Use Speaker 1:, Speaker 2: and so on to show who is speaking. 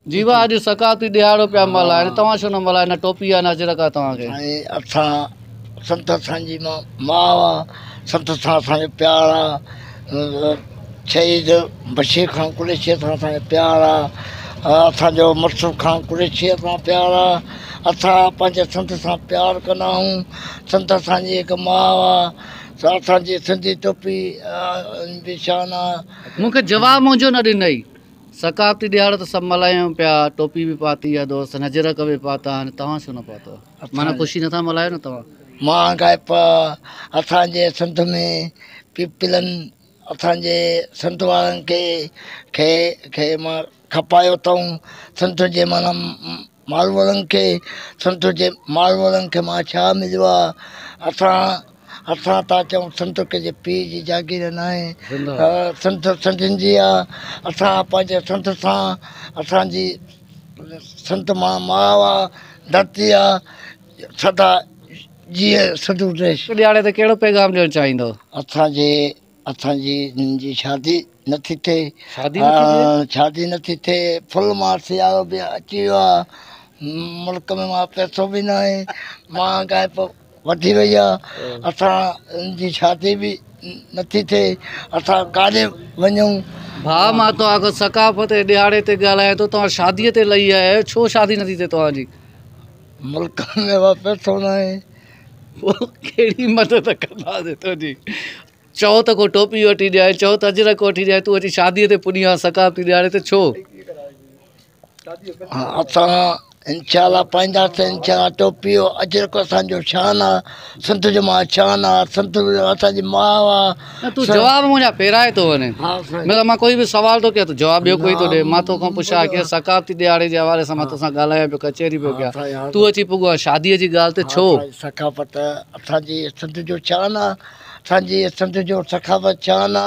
Speaker 1: جي ڀاء اڄ ثقافتي ڏهاڙو پيا ملهائن توهان ڇو نه ملهايو نه ٽوپي آ نه اجرڪ آ توهان کي.
Speaker 2: سائين اسان سنڌ اسان جي ماء آ سنڌ سان اسان جو پيار آ شهيد بشير خان قريشي سان اسان جو پيار آ اسان جو منصور خان قريشي سان پيار آ اسان پنهنجي سنڌ سان پيار ڪندا آهيون سنڌ اسان جي هڪ ماء آ اسان جي سنڌي ٽوپي به شان آ.
Speaker 1: مون کي جواب منهنجو نه ڏنئي. ثقافتي ڏهاڙو ته سڀ ملهايون پيا، ٽوپي به پاتي آ دوستن، اجرڪ به پاتا آهن، توهان ڇو نه پاتو؟ معنيٰ خوشي نٿا ملهايو نه توهان؟
Speaker 2: مهانگائي پ اسان جي سنڌ ۾ پيپلن اسان جي سنڌ وارن کي کي کي مان کپايو اٿئون سنڌ جي معنيٰ ماروئڙن کي سنڌ جي ماروئڙن کي مان ڇا مليو آ اسان اسان ٿا چئون سنڌ ڪنهن جي پيء جي جاگير ناهي سنڌ سنڌين جي آ اسان پنهنجي سنڌ سان اسان جي سنڌ ماء آ ڌرتي آ سدا جيئي سنڌو ديش.
Speaker 1: ڏهاڙي تي ڪهڙو پيغام ڏيڻ چاهيندو؟
Speaker 2: اسان جي اسان جي جي شادي نٿي ٿئي.
Speaker 1: شادي نٿي ٿئي؟
Speaker 2: شادي نٿي ٿئي. فل مان سيارو به اچي ويو آ. ملڪ ۾ مان پئسو به ناهي. مهانگائي به وڌي وئي آ. اسان جي شادي به نٿي ٿئي. اسان ڪاڏي وڃون.
Speaker 1: ڀاء مان توهان کان ثقافت جي ڏهاڙي تي ڳالهايان ٿو توهان شادي تي لهي آيا آهيو ڇو شادي نٿي ٿئي توهان جي؟
Speaker 2: ملڪ ۾ مان پئسو ناهي.
Speaker 1: پوء ڪهڙي مدد ڪنداسين تنهنجي. چئو ته ڪو ٽوپي وٺي ڏيانء، چئو ته اجرڪ وٺي ڏيانء، تون اچي شاديء تي پڄي آن ثقافتي ڏهاڙي تي ڇو؟
Speaker 2: اسان انشاء الله پائينداسين انشاء الله ٽوپي اجرڪ اسان جو شان آ سنڌ جو مان شان آ سنڌ اسان جي ماء آ.
Speaker 1: نه تون جواب منهنجا ڦيرائي ٿو وڃين. مطلب مان ڪوئي به سوال ٿو ڪيان تون جواب ٻيو ڪوئي ٿو ڏي. مان توکان پڇان ڪي ثقافتي ڏهاڙي جي حوالي سان مان توسان ڳالهايان پيو ڪچهري پيو ڪيان تون اچي پڳو آن شاديء جي ڳالهه تي ڇو؟
Speaker 2: ثقافت اسان جي سنڌ جو شان آ اسان جي سنڌ جو ثقافت شان آ.